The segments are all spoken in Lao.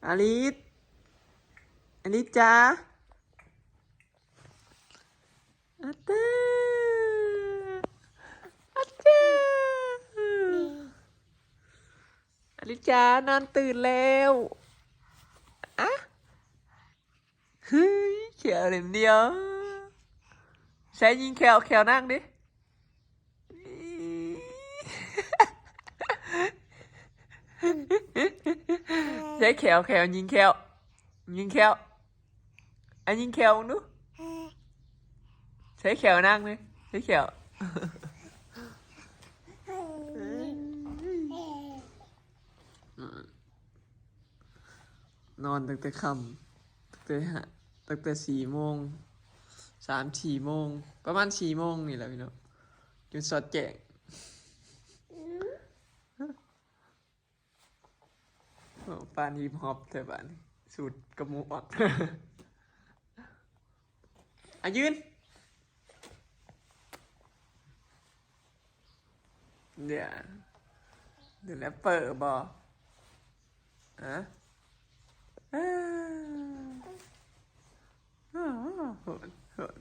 ອາລິດ ອາລິດຈ້າ ອາເຕີ ອາເຕີ ອາລິດຈ້າ ນອນຕື່ນແລ້ວ ອະ ເຮີ້ຍ ແຂ້ວເຫຼັ້ມດຽວ ໃສ່ຍິງແຂ້ວ ແຂ້ວນາງເດ. ໃສ່ແຂ້ວ ແຂ້ວ ຍິງແຂ້ວ ຍິງແຂ້ວ ອາ ຍິງແຂ້ວເບິ່ງດູ ໃສ່ແຂ້ວນາງເລີຍ ໃສ່ແຂ້ວ ນອນຕັ້ງແຕ່ຄ່ຳ ຕັ້ງແຕ່ ຕັ້ງແຕ່ສີ່ໂມງ ສາມສີ່ໂມງ ປະມານສີ່ໂມງນີ້ແຫຼະພີ່ນ້ອງ ຈົນສອດແຈ້ງ. ໂອ້ ປານຮິບຮອບແທ້ບາດນີ້ ສູດກະໝວກ ອາ ຢືນ. ເດ ເດແລັບເປີບໍ່? ຮະ? ອາ ໂຫດ ໂຫດ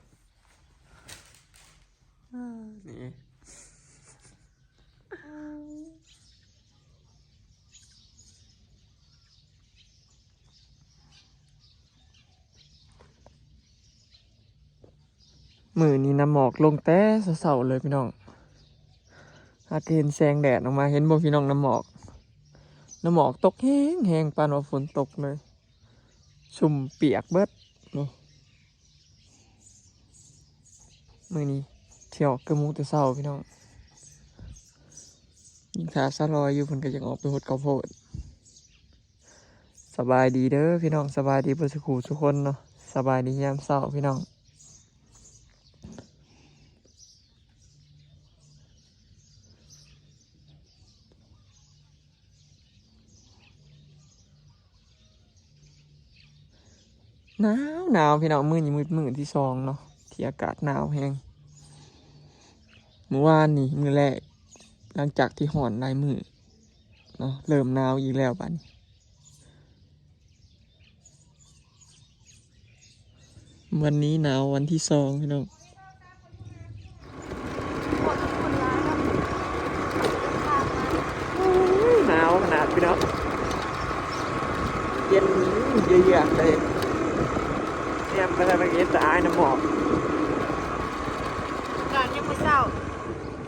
ອາ ນີ້. ມື້ນີ້ນ້ຳໝອກລົງແຕ່ເຊົ້າໆເລີຍພີ່ນ້ອງ ຫາກະເຫັນແສງແດດອອກມາ ເຫັນບໍ່ພີ່ນ້ອງ ນ້ຳໝອກ ນ້ຳໝອກຕົກແຮງໆ ປານວ່າຝົນຕົກເລີຍ ຊຸ່ມປຽກເບິດນີ້. ມື້ນີ້ຊິອອກເກືອບໂມງແຕ່ເຊົ້າພີ່ນ້ອງ ຍິງຖ້າສາວລອຍຢູ່ ເພິ່ນກະຢາກອອກໄປຫົດເຂົ້າໂພດ. ສະບາຍດີເດີພີ່ນ້ອງ ສະບາຍດີເບິດສູ່ຄູ່ສູ່ຄົນເນາະ ສະບາຍດີຍາມເຊົ້າພີ່ນ້ອງ. ໜາວໆ ພີ່ນ້ອງ ມື້ນີ້ມື້ ມື້ທີສອງເນາະ ທີ່ອາກາດໜາວແຮງ ມື້ວານນີ້ມື້ແລກ ຫຼັງຈາກທີ່ຮ້ອນຫຼາຍມື້ເນາະ ເລີ່ມໜາວອີກແລ້ວບາດນີ້. ວັນນີ້ໜາວວັນທີສອງພີ່ນ້ອງ ໂອ້ຍ ໜາວຂະໜາດພີ່ນ້ອງ ເຢັນເຍືອກໆເລີຍ ແນມໄປທາງນັ້ນເຫັນແຕ່ອາຍນ້ຳໝອກ. ອາກາດຍາມມື້ເຊົ້າ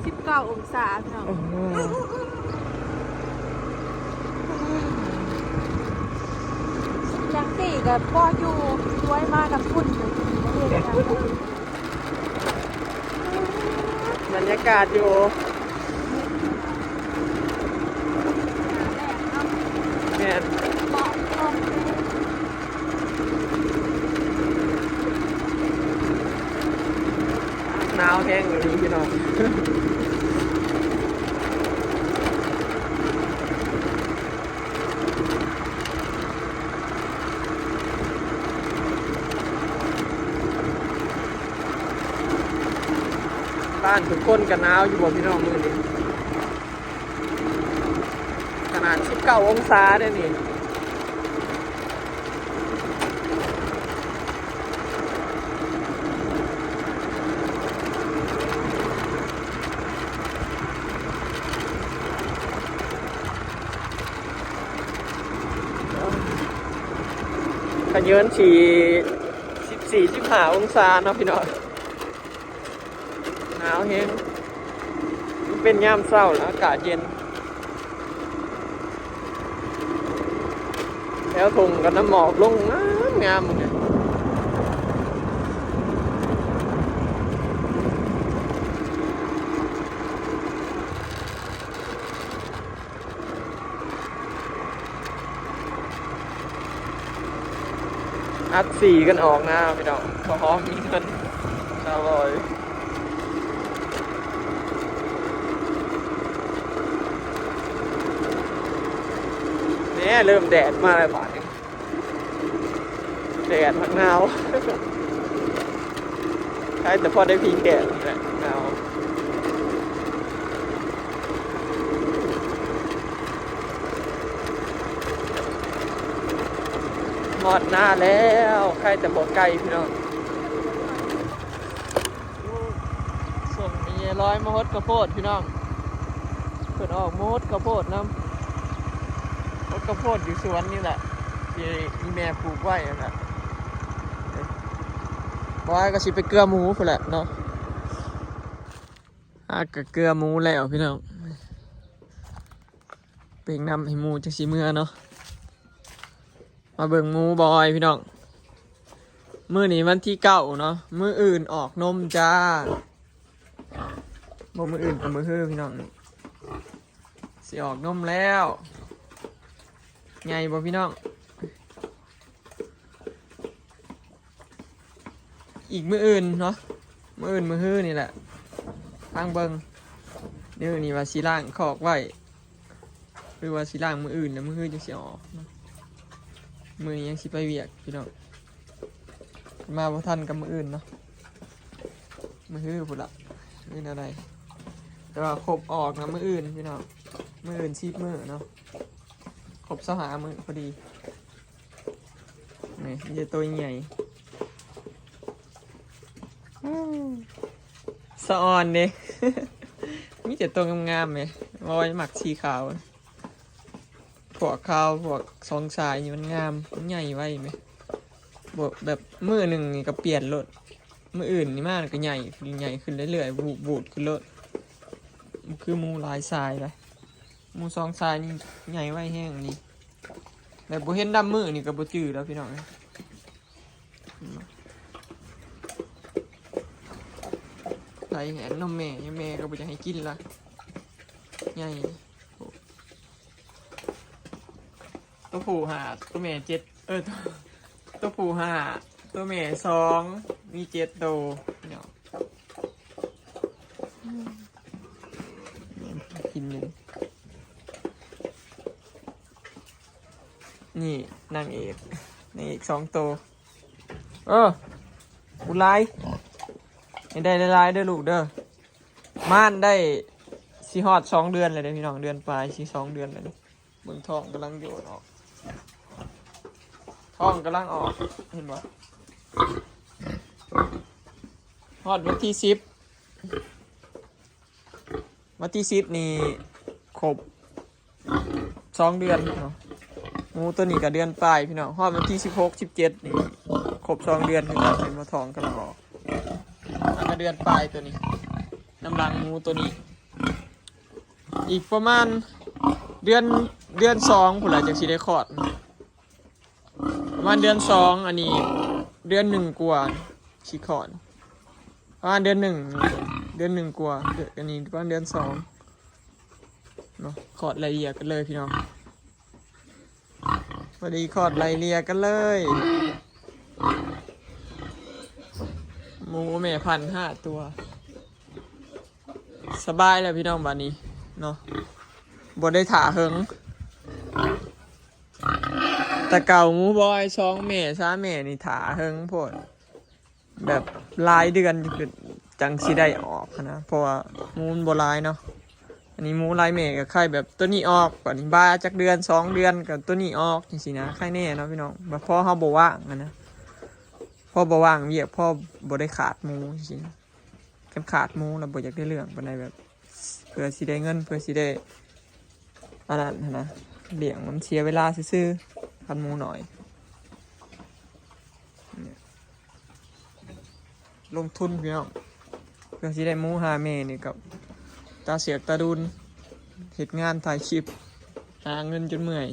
ສິບເກົ້າອົງສາພີ່ນ້ອງ ໂອ້ໂຫ ຈັ່ງຊີ້ກະພໍຢູ່ ຊ່ວຍມານຳຝຸ່ນຢູ່ ບໍ່ເຮັດຫຍັງ ບັນຍາກາດຢູ່ ແມ່ນ ໜາວແຮງອີ່ຫຼີພີ່ນ້ອງ ບ້ານທຸກຄົນກະໜາວຢູ່ບໍ່ພີ່ນ້ອງມື້ນີ້? ຂະໜາດສິບເກົ້າອົງສາເດ້ນີ້ ຂະເຍີນຊິ ສິບສີ່ ສິບຫ້າອົງສາເນາະພີ່ນ້ອງ. ໜາວແຮງ ມັນເປັນຍາມເຊົ້າແລ້ວ ອາກາດເຢັນ ແຖວທົ່ງກະນ້ຳໝອກລົງງາມໆ ເບິ່ງແດ່. ອັດສີກັນອອກນາພີ່ນ້ອງ ເພາະເຮົາມີເງິນສາມຮ້ອຍ ແນ່ ເລີ່ມແດດມາແລ້ວບາດນີ້ ແດດຫາກໜາວ ໃຜແຕ່ພໍໄດ້ພິງແດດນີ້ແຫຼະ ໜາວ. ຮອດນາແລ້ວ ໃກ້ແຕ່ບໍ່ໄກພີ່ນ້ອງ. ໂອ້ ສົ່ງແມ່ຍາຍລອຍມາຫົດເຂົ້າໂພດພີ່ນ້ອງ. ເພິ່ນອອກມາຫົດເຂົ້າໂພດນຳ ຫົດເຂົ້າໂພດຢູ່ສວນນີ້ແຫຼະ ທີ່ອີ່ແມ່ປູກໄວ້ຫັ້ນແຫຼະ. ບໍ່ອາຍກໍຊິໄປເກືອໝູພຸ້ນແຫຼະເນາະ. ອາ ກໍເກືອໝູແລ້ວພີ່ນ້ອງ ເປັນນຳໃຫ້ໝູຈັ່ງຊິເມືອເນາະ. ມາເບິ່ງໝູບອຍພີ່ນ້ອງ. ມື້ນີ້ວັນທີເກົ້າເນາະ ມື້ອື່ນອອກນົມຈ້າ. ບໍ່ ມື້ອື່ນກໍມື້ຮືພີ່ນ້ອງ ນີ້ຊິອອກນົມແລ້ວ. ໃຫຍ່ບໍ່ພີ່ນ້ອງ? ອີກມື້ອື່ນເນາະ ມື້ອື່ນມື້ຮືນີ້ແຫຼະ ຟັງເບິ່ງ. ມື້ນີ້ວ່າຊິລ້າງຄອກໄວ້ ຫຼືວ່າຊິລ້າງມື້ອື່ນ ແລ້ວມື້ຮືຈັ່ງຊິອອກເນາະ. ມື້ນີ້ຍັງຊິໄປວຽກພີ່ນ້ອງ ມາບໍ່ທັນກັບມື້ອື່ນເນາະ ມື້ຮືພຸ້ນລະ ມື້ແນວໃດ. ແຕ່ວ່າຄົບອອກນະມື້ອື່ນພີ່ນ້ອງ ມື້ອື່ນສິບມື້ເນາະ ຄົບຊາວຫ້າມື້ພໍດີ. ນີ້ມີແຕ່ໂຕໃຫຍ່ ສະອອນເດ້ ມີແຕ່ໂຕງາມໆແມ. ໂອ້ຍ ມັກສີຂາວ ພວກຂາວ ພວກສອງສາຍນີ້ມັນງາມ ມັນໃຫຍ່ໄວແມ. ບໍ່ ແບບມື້ໜຶ່ງນີ້ກໍປ່ຽນໂລດ ມື້ອື່ນນີ້ມາກໍໃຫຍ່ຂຶ້ນ ໃຫຍ່ຂຶ້ນເລື້ອຍໆ ວູດໆຂຶ້ນໂລດ. ບໍ່ຄືໝູຫຼາຍສາຍໃດ ໝູສອງສາຍນີ້ໃຫຍ່ໄວແຮງອີ່ຫຼີ. ແບບບໍ່ເຫັນດຳມື້ນີ້ກໍບໍ່ຈື່ແລ້ວພີ່ນ້ອງ. ໄຫຼແຫນນົມແມ່ ແມ່ກໍບໍ່ຢາກໃຫ້ກິນລະ ໃຫຍ່. ໂຕຜູ້ຫ້າ ໂຕແມ່ເຈັດ ເອີ ໂຕ ໂຕຜູ້ຫ້າ ໂຕແມ່ສອງ ມີເຈັດໂຕພີ່ນ້ອງ. ກິນໜຶ່ງ ນີ້ນາງເອກ ນາງເອກສອງໂຕ. ເອີ ບຸນຫຼາຍ ໃຫ້ໄດ້ຫຼາຍໆເດີລູກເດີ. ມານໄດ້ ຊິຮອດສອງເດືອນແລ້ວເດ້ພີ່ນ້ອງ ເດືອນປາຍ ຊິສອງເດືອນແລ້ວເດ້. ເບິ່ງທ້ອງກຳລັງໂຍນອອກ ທ້ອງກຳລັງອອກ ເຫັນບໍ່? ຮອດວັນທີສິບ ວັນທີສິບນີ້ຄົບສອງເດືອນເນາະ. ໝູໂຕນີ້ກໍເດືອນປາຍພີ່ນ້ອງ ຮອດວັນທີສິບຫົກ ສິບເຈັດນີ້ຄົບສອງເດືອນຄືກັນ. ເຫັນບໍ່ ທ້ອງກຳລັງອອກ ອັນນັ້ນເດືອນປາຍໂຕນີ້ ນ້ຳຫຼັງໝູໂຕນີ້. ອີກປະມານເດືອນ ເດືອນສອງພຸ້ນລະ ຈັ່ງຊິໄດ້ຄອດ. ປະມານເດືອນສອງ ອັນນີ້ເດືອນໜຶ່ງກວ່າຊິຄອດ ປະມານເດືອນໜຶ່ງ ເດືອນໜຶ່ງກວ່າ ເດືອນ ອັນນີ້ປະມານເດືອນສອງເນາະ. ຄອດໄລ່ເລ່ຍກັນເລີຍພີ່ນ້ອງ ພໍດີຄອດໄລ່ເລ່ຍກັນເລີຍ. ໝູແມ່ພັນຫ້າຕົວ ສະບາຍແລ້ວພີ່ນ້ອງ ບາດນີ້ເນາະ ບໍ່ໄດ້ຖ້າເຫິງ. ແຕ່ເກົ່າໝູບອຍສອງແມ່ສາມແມ່ນີ້ຖ້າເຫິງໂພດ ແບບຫຼາຍເດືອນຈັ່ງຊິໄດ້ອອກຫັ້ນນະ ເພາະວ່າໝູມັນບໍ່ຫຼາຍເນາະ. ອັນນີ້ໝູຫຼາຍແມ່ກໍໄຄແບບໂຕນີ້ອອກ ບາດນີ້ບາຈັກເດືອນສອງເດືອນກໍໂຕນີ້ອອກຈັ່ງຊີ້ນະ ໄຄແນ່ເນາະພີ່ນ້ອງ. ແບບພໍເຮົາບໍ່ວ່າງຫັ້ນນະ ພໍບໍ່ວ່າງວຽກ ພໍບໍ່ໄດ້ຂາດໝູຈັ່ງຊີ້ນະ. ຄັນຂາດໝູແລ້ວບໍ່ຢາກໄດ້ເລື່ອງປານໃດ ແບບເພື່ອຊິໄດ້ເງິນ ເພື່ອຊິໄດ້ອັນນັ້ນຫັ້ນນະ ລ້ຽງມັນເສຍເວລາຊື່ໆ ຄັນໝູໜ້ອຍ. ລົງທຶນພີ່ນ້ອງ ເພື່ອຊິໄດ້ໝູຫ້າແມ່ນີ້ກໍຕາເສກຕາດຸນ ເຮັດງານຖ່າຍຄລິບ ຫາເງິນຈົນເມື່ອຍ.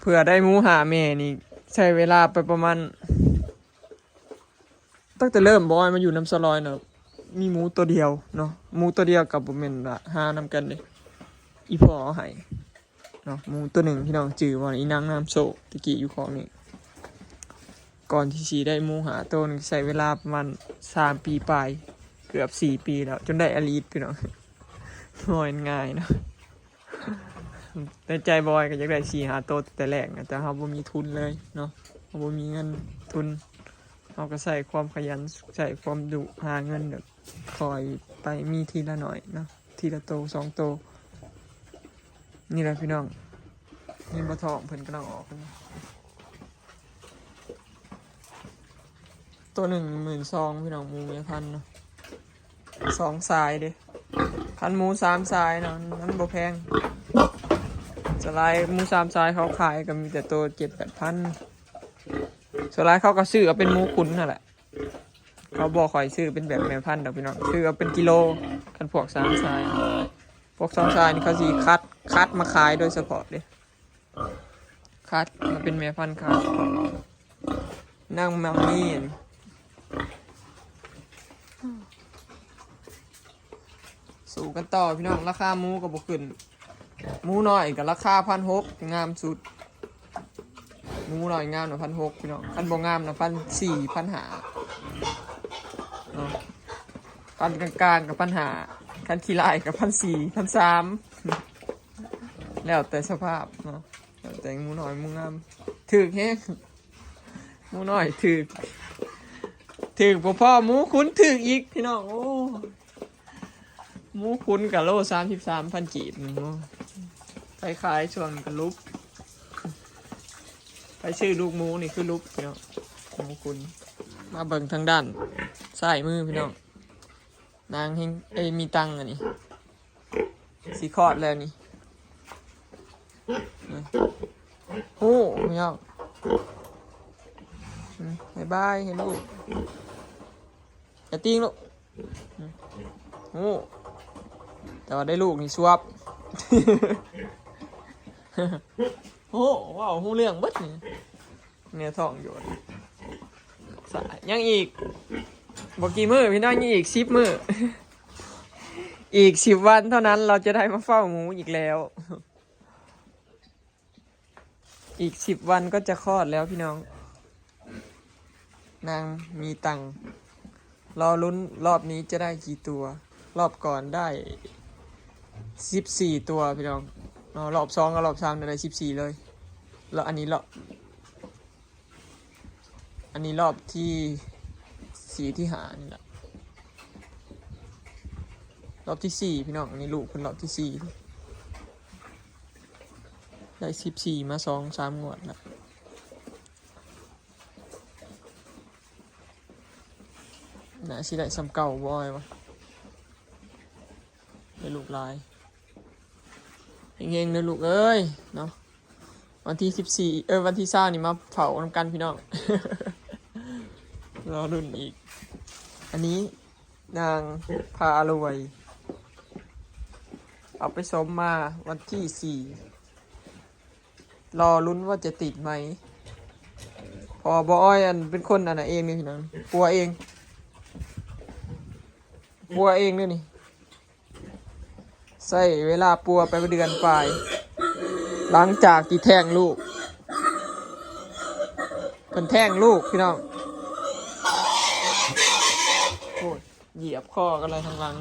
ເພື່ອໄດ້ໝູຫ້າແມ່ນີ້ໃຊ້ເວລາໄປປະມານ ຕັ້ງແຕ່ເລີ່ມບອຍມາຢູ່ນຳສາວລອຍນະ ມີໝູໂຕດຽວເນາະ ໝູໂຕດຽວກໍບໍ່ແມ່ນວ່າຫານຳກັນເດ້ ອີ່ພໍ່ເອົາໃຫ້ເນາະ. ໝູໂຕໜຶ່ງ ພີ່ນ້ອງຈື່ບໍ່ ອີນາງນາມໂຊກ ແຕ່ກີ້ຢູ່ຂອງນີ້ ກ່ອນທີ່ຊິໄດ້ໝູຫ້າໂຕນີ້ ໃຊ້ເວລາປະມານສາມປີປາຍ ເກືອບສີ່ປີແລ້ວ ຈົນໄດ້ອາລີດພີ່ນ້ອງ ບໍ່ແມ່ນງ່າຍເນາະ. ໃນໃຈບອຍກໍຢາກໄດ້ສີ່ຫ້າໂຕແຕ່ແລກນະ ແຕ່ເຮົາບໍ່ມີທຶນເລີຍເນາະ ເຮົາບໍ່ມີເງິນທຶນ ເຮົາກໍໃຊ້ຄວາມຂະຫຍັນ ໃຊ້ຄວາມດຸຫາເງິນ ແບບຄ່ອຍໄປ ມີທີລະໜ້ອຍເນາະ ທີລະໂຕສອງໂຕ. ນີ້ແຫຼະພີ່ນ້ອງ ນີ້ບໍ່ທ້ອງ ເພິ່ນກຳລັງອອກເນາະ. ໂຕໜຶ່ງໝື່ນສອງ ພີ່ນ້ອງ ໝູແມ່ພັນເນາະ ສອງສາຍເດ້. ຄັນໝູສາມສາຍເນາະ ມັນບໍ່ແພງ. ສ່ວນຫຼາຍໝູສາມສາຍເຂົາຂາຍກໍມີແຕ່ໂຕເຈັດແປດພັນ. ສ່ວນຫຼາຍເຂົາກໍຊື້ເອົາເປັນໝູຂຸນຫັ້ນແຫຼະ. ເຂົາບໍ່ຄ່ອຍຊື້ເປັນແບບແມ່ພັນດອກ ພີ່ນ້ອງ ຊື້ເອົາເປັນກິໂລ. ຄັນພວກສາມສາຍ ພວກສອງສາຍນີ້ເຂົາຊິຄັດ ຄັດມາຂາຍໂດຍສະເພາະເດ້. ຄັດມາເປັນແມ່ພັນຂາຍ. ນາງມັມມີ່ ສູ້ກັນຕໍ່ ພີ່ນ້ອງ. ລາຄາໝູກໍບໍ່ຂຶ້ນ. ໝູນ້ອຍກໍລາຄາພັນຫົກ ງາມສຸດ. ໝູນ້ອຍງາມນະ ພັນຫົກ ພີ່ນ້ອງ. ຄັນບໍ່ງາມນະ ພັນສີ່ ພັນຫ້າເນາະ. ຄັນກາງໆກໍພັນຫ້າ ຄັນຂີ້ຮ້າຍກໍພັນສີ່ ພັນສາມ ແລ້ວແຕ່ສະພາບເນາະ. ແຕ່ໝູນ້ອຍໝູງາມ ຖືກແຮງ. ໝູນ້ອຍຖືກ ຖືກບໍ່ພໍ ໝູຂຸນຖືກອີກ ພີ່ນ້ອງ. ໂອ້ ໝູຂຸນກະໂລສາມສິບສາມພັນກີບ. ໂອ້ ໃຜຂາຍຊ່ວງນີ້ກະຫຼຸບ. ໃຜຊື້ລູກໝູນີ້ຄືຫຼຸບ ພີ່ນ້ອງ. ໝູຂຸນ. ມາເບິ່ງທາງດ້ານຊ້າຍມື ພີ່ນ້ອງ. ນາງແຮງ ເອີຍ ມີຕັງອັນນີ້ ຊິຄອດແລ້ວນີ້. ອືມ ຮູ້ ພີ່ນ້ອງ. ອືມ ບາຍບາຍໃຫ້ລູກ. ຢ່າຕີງລູກ. ອືມ ຮູ້ ແຕ່ວ່າໄດ້ລູກນີ້ສວບ. ຮູ້ ເວົ້າຮູ້ເລື່ອງເບິດນີ້. ແນວທ້ອງຢູ່ ສາຍ ຍັງອີກບໍ່ກີ່ມື້ ພີ່ນ້ອງ. ຍັງອີກສິບມື້ ອີກສິບວັນເທົ່ານັ້ນ ເຮົາຈະໄດ້ມາເຝົ້າໝູອີກແລ້ວ. ອີກສິບວັນກໍຈະຄອດແລ້ວ ພີ່ນ້ອງ. ນາງມີຕັງ ລໍລຸ້ນລອບນີ້ຈະໄດ້ກີ່ຕົວ. ລອບກ່ອນໄດ້ສິບສີ່ຕົວ ພີ່ນ້ອງເນາະ. ລອບສອງກັບລອບສາມໄດ້ສິບສີ່ເລີຍ. ແລ້ວອັນນີ້ລອບ ອັນນີ້ລອບທີສີ່ ທີຫ້ານີ້ລະ ລອບທີສີ່ ພີ່ນ້ອງ. ອັນນີ້ລູກເພິ່ນລອບທີສີ່ ໄດ້ສິບສີ່ມາສອງສາມງວດລະ. ໜ້າຊິໄດ້ສ່ຳເກົ່າບໍ່ອ້ອຍວະ. ໄດ້ລູກຫຼາຍ ເຮັງໆເດີລູກເອີຍເນາະ. ວັນທີສິບສີ່ ເອີ ວັນທີຊາວນີ້ມາເຝົ້ານຳກັນ ພີ່ນ້ອງ. ລໍລຸ້ນອີກ. ອັນນີ້ນາງພາລວຍ ເອົາໄປສົມມາວັນທີສີ່ ລໍລຸ້ນວ່າຈະຕິດໄໝ. ເພາະວ່າບໍ່ອ້ອຍອັນເປັນຄົນອັນນັ້ນເອງນີ້ພີ່ນ້ອງ ປົວເອງ ປົວເອງເດ້ນີ້. ໃຊ້ເວລາປົວໄປເດືອນປາຍ ຫຼັງຈາກທີ່ແທ້ງລູກ. ເພິ່ນແທ້ງລູກ ພີ່ນ້ອງ. ໂອ້ຍ ຢຽບຄໍກັນເລີຍທາງຫຼັງ.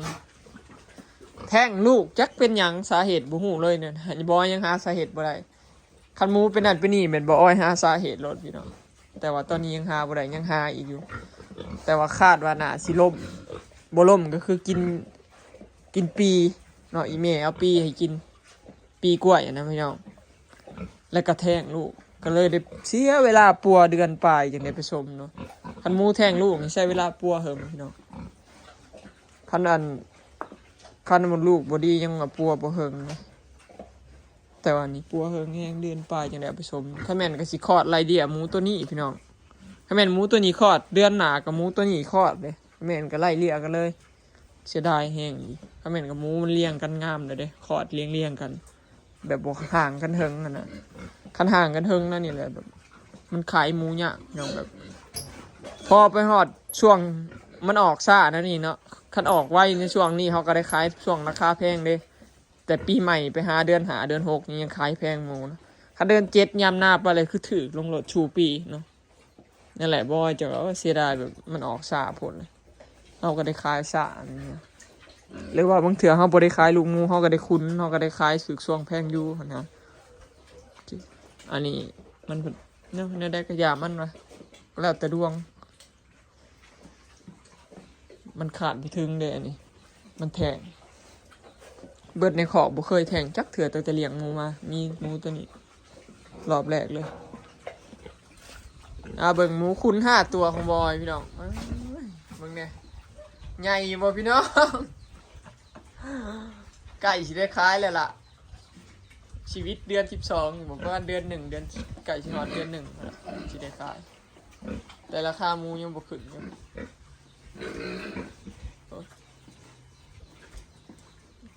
ແທ້ງລູກ ຈັກເປັນຫຍັງ ສາເຫດບໍ່ຮູ້ເລີຍເນຍ. ບໍ່ ຍັງຫາສາເຫດບໍ່ໄດ້. ຄັນໝູເປັນນັ້ນເປັນນີ້ແມ່ນບໍ່ອ້ອຍຫາສາເຫດໂລດ ພີ່ນ້ອງ. ແຕ່ວ່າຕອນນີ້ຍັງຫາບໍ່ໄດ້ ຍັງຫາອີກຢູ່. ແຕ່ວ່າຄາດວ່າໜ້າຊິລົ້ມ ບໍ່ລົ້ມກໍຄືກິນ ກິນປີເນາະ. ອີ່ແມ່ເອົາປີໃຫ້ກິນ ປີກ້ວຍຫັ້ນນະ ພີ່ນ້ອງ. ແລ້ວກໍແທ້ງລູກ ກໍເລີຍໄດ້ເສຍເວລາປົວເດືອນປາຍ ຈັ່ງໄດ້ໄປສົມເນາະ. ຄັນໝູແທ້ງລູກນີ້ໃຊ້ເວລາປົວເຫິງ ພີ່ນ້ອງ. ຄັນອັນ ຄັນມົດລູກບໍ່ດີ ຍັງວ່າປົວບໍ່ເຫິງນະ. ແຕ່ວ່ານີ້ປົວເຫິງແຮງ ເດືອນປາຍຈັ່ງໄດ້ເອົາໄປສົມ. ຄັນແມ່ນກໍຊິຄອດໄລ່ເລ່ຍໝູໂຕນີ້ ພີ່ນ້ອງ. ຄັນແມ່ນໝູໂຕນີ້ຄອດ ເດືອນໜ້າກໍໝູໂຕນີ້ຄອດເດ້. ຄັນແມ່ນກໍໄລ່ເລ່ຍກັນເລີຍ. ເສຍດາຍແຮງອີ່ຫຼີ. ຄັນແມ່ນກໍໝູມັນລຽງກັນງາມແລ້ວເດ້ ຄອດລຽງໆກັນ ແບບບໍ່ຫ່າງກັນເຫິງຫັ້ນນະ. ຄັນຫ່າງກັນເຫິງນະນີ້ແຫຼະ ແບບມັນຂາຍໝູຍາກ ພີ່ນ້ອງ. ແບບພໍໄປຮອດຊ່ວງມັນອອກຊ້ານະນີ້ເນາະ. ຄັນອອກໄວໃນຊ່ວງນີ້ ເຮົາກໍໄດ້ຂາຍຊ່ວງລາຄາແພງເດ້. ແຕ່ປີໃໝ່ໄປຫາເດືອນຫ້າເດືອນຫົກນີ້ຍັງຂາຍແພງໝູນະ. ຄັນເດືອນເຈັດຍາມນາໄປເລີຍ ຄືຖືກລົງໂລດຊູ່ປີເນາະ. ນັ້ນແຫຼະ ບໍ່ຈະວ່າເສຍດາຍ ແບບມັນອອກຊ້າໂພດ. ເຮົາກໍໄດ້ຂາຍຊ້າ ຫຼືວ່າບາງເທື່ອເຮົາບໍ່ໄດ້ຂາຍລູກໝູ ເຮົາກໍໄດ້ຂຸນ ເຮົາກໍໄດ້ຂາຍຖືກຊ່ວງແພງຢູ່ຫັ້ນນະ. ອັນນີ້ມັນເນາະ ແນວໃດກໍຢ່າມັນວ່າ ແລ້ວແຕ່ດວງ. ມັນຄາດບໍ່ເຖິງເດ້ ອັນນີ້ມັນແທ້ງ. ເບິດໃນຄອກບໍ່ເຄີຍແທ້ງຈັກເທື່ອ ຕັ້ງແຕ່ລ້ຽງໝູມາ ມີໝູໂຕນີ້ ລອບແລກເລີຍ. ອ່າ ເບິ່ງໝູຂຸນຫ້າຕົວຂອງບອຍພີ່ນ້ອງ. ເອີຍ ເບິ່ງແດ່ ໃຫຍ່ບໍ່ພີ່ນ້ອງ? ໃກ້ຊິໄດ້ຂາຍແລ້ວລະ. ຊີວິດເດືອນສິບສອງ ບໍ່ປະມານເດືອນໜຶ່ງ ເດືອນ ໃກ້ຊິຮອດເດືອນໜຶ່ງພຸ້ນລະ ຊິໄດ້ຂາຍ. ແຕ່ລາຄາໝູຍັງບໍ່ຂຶ້ນຢູ່.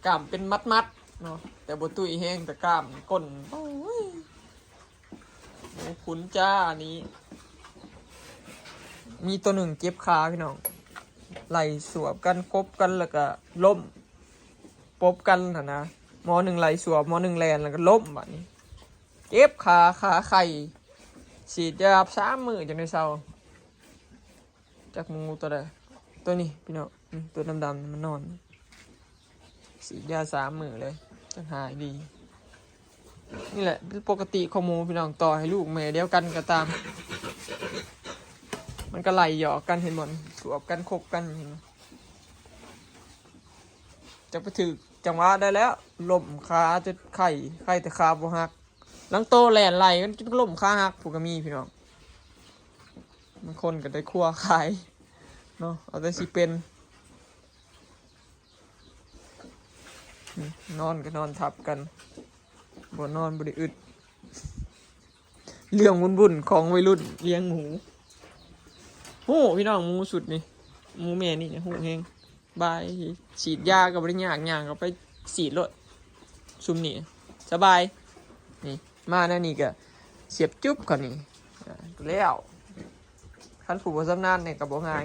ກ້າມເປັນມັດໆເນາະ ແຕ່ບໍ່ຕຸ້ຍແຮງ ແຕ່ກ້າມກົ້ນ ໂອ້ຍ ໝູຂຸນຈ້ານີ້. ມີຕົວໜຶ່ງເຈັບຂາພີ່ນ້ອງ ໄລ່ສວບກັນ ກົບກັນ ແລ້ວກະລົ້ມ ປົບກັນຫັ້ນນະ. ໝໍໜຶ່ງໄລ່ສວບ ໝໍໜຶ່ງແລ່ນ ແລ້ວກໍລົ້ມບາດນີ້ ເຈັບຂາ ຂາໄຂ່. ສີດຢາສາມມື້ຈັ່ງໄດ້ເຊົາ. ຈັກໝູຕົວໃດ? ຕົວນີ້ພີ່ນ້ອງ ນີ້ ຕົວດຳໆນີ້ມັນນອນ. ສີດຢາສາມມື້ເລີຍ ຈັ່ງຫາຍດີ. ນີ້ແຫຼະເປັນປົກກະຕິຂອງໝູພີ່ນ້ອງ ຕໍ່ໃຫ້ລູກແມ່ດຽວກັນກໍຕາມ ມັນກໍໄລ່ຫຍອກກັນ ເຫັນບໍ່? ສວບກັນ ຄົບກັນ ເຫັນບໍ່? ຈັກໄປຖືກຈັງຫວະໃດແລ້ວ ລົ້ມຂາຈົນໄຂ້ ໄຂ້ແຕ່ຂາບໍ່ຫັກ. ລາງໂຕແລ່ນໄລ່ກັນຈົນລົ້ມຂາຫັກພຸ້ນກໍມີພີ່ນ້ອງ. ບາງຄົນກໍໄດ້ຄົວຂາຍເນາະ ເອົາແຕ່ຊິເປັນ. ນອນກໍນອນທັບກັນ ບໍ່ນອນບໍ່ໄດ້ອຶດ. ເລື່ອງວຸ້ນໆຂອງໄວລຸ້ນລ້ຽງໝູ. ຮູ້ພີ່ນ້ອງ ໝູຊຸດນີ້ ໝູແມ່ນີ້ຮູ້ແຮງ. ບາຍ ສີດຢາກໍບໍ່ໄດ້ຍາກ ຍ່າງເຂົ້າໄປສີດໂລດ. ຊຸມນີ້ສະບາຍ ນີ້ ມາແນວນີ້ກໍສຽບຈຸບເຂົານີ້ ອ່າ ແລ້ວ. ຄັນຜູ້ບໍ່ຊຳນານນີ້ກໍບໍ່ງ່າຍ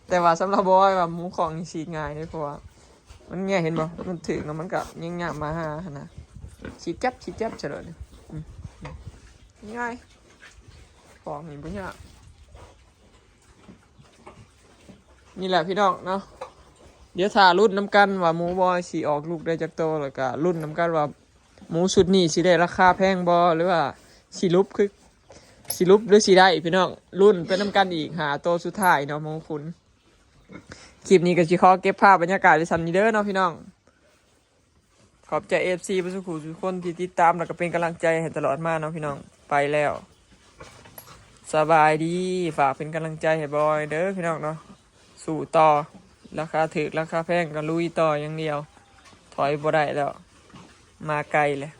ແຕ່ວ່າສຳລັບບອຍວ່າໝູຂອງນີ້ສີດງ່າຍເດ້ ເພາະວ່າມັນແງະ ເຫັນບໍ່? ມັນຖືກແລ້ວມັນກໍແຍງຍາມມາຫາຫັ້ນນະ ສີດຈັບ ສີດຈັບໃສ່ໂລດ. ອືມ ອືມ ງ່າຍ ຂອງນີ້ບໍ່ຍາກ. ນີ້ແຫຼະພີ່ນ້ອງເນາະ ດຽວຖ້າລຸ້ນນຳກັນວ່າໝູບອຍຊິອອກລູກໄດ້ຈັກໂຕ ແລ້ວກະລຸ້ນນຳກັນວ່າໝູຊຸດນີ້ຊິໄດ້ລາຄາແພງບໍ່ ຫຼືວ່າຊິຫຼຸບຄື ຊິຫຼຸບຫຼືຊິໄດ້ພີ່ນ້ອງ. ລຸ້ນໄປນຳກັນອີກຫ້າໂຕສຸດທ້າຍເນາະ ໝູຂຸນ. ຄລິບນີ້ກໍຊິຂໍເກັບພາບບັນຍາກາດໄວ້ສ່ຳນີ້ເດີເນາະພີ່ນ້ອງ. ຂອບໃຈເອັຟຊີເບິດສູ່ຜູ້ສູ່ຄົນທີ່ຕິດຕາມ ແລ້ວກໍເປັນກຳລັງໃຈໃຫ້ຕະຫຼອດມາເນາະພີ່ນ້ອງ. ໄປແລ້ວ ສະບາຍດີ. ຝາກເປັນກຳລັງໃຈໃຫ້ບອຍເດີພີ່ນ້ອງເນາະ ສູ້ຕໍ່. ລາຄາຖືກລາຄາແພງກໍລຸຍຕໍ່ຢ່າງດຽວ ຖອຍບໍ່ໄດ້ແລ້ວ ມາໄກແລ້ວ.